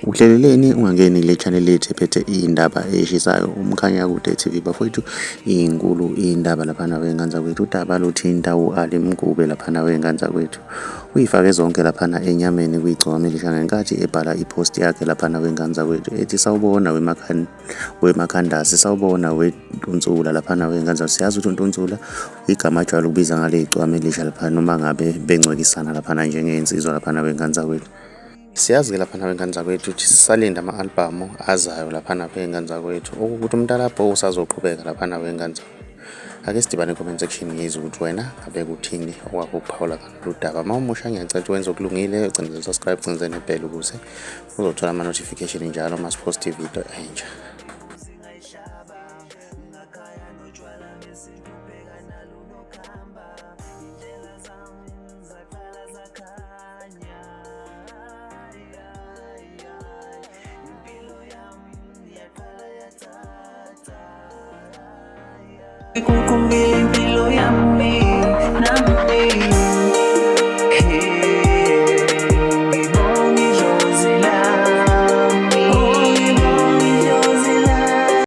Uhleleleni ungangeni kule channel yethu ephethe iy'ndaba ey'shisayo uMkhanyakude TV bafowethu iy'nkulu iy'ndaba laphana wey'ngane zakwethu udaba luthinta u-Ali Mgube laphana wey'ngane zakwethu uyifake zonke laphana enyameni kuyigcokama elisha ngenkathi ebhala ipost yakhe laphana wey'ngane zakwethu ethi sawubona wemakhandasi sawubona weNtunsula laphana wey'ngane zakwethu siyazi ukuthi uNtunsula igama ajwayele ukubiza ngale igcokama elisha laphana noma ngabe bencwekisana laphana njengey'nsizwa laphana wey'ngane zakwethu. Siyazi-ke laphana wey'ngane zakwethu ukuthi sisalinde ama-albhamu azayo laphana wey'ngane zakwethu okuwukuthi umntalabho usazoqhubeka laphana wey'ngane zakwethu. Ake sidibane comment section ngizwe ukuthi wena ngabe kuthini okwakho ukuphawula ngalolu daba. Uma umusha ngiyacela ukuthi wenze okulungile ucindezele subscribe ucindezele nebhele ukuze uzothola ama-notification njalo uma sipost ividiyo entsha. Ikuqumile impilo yami.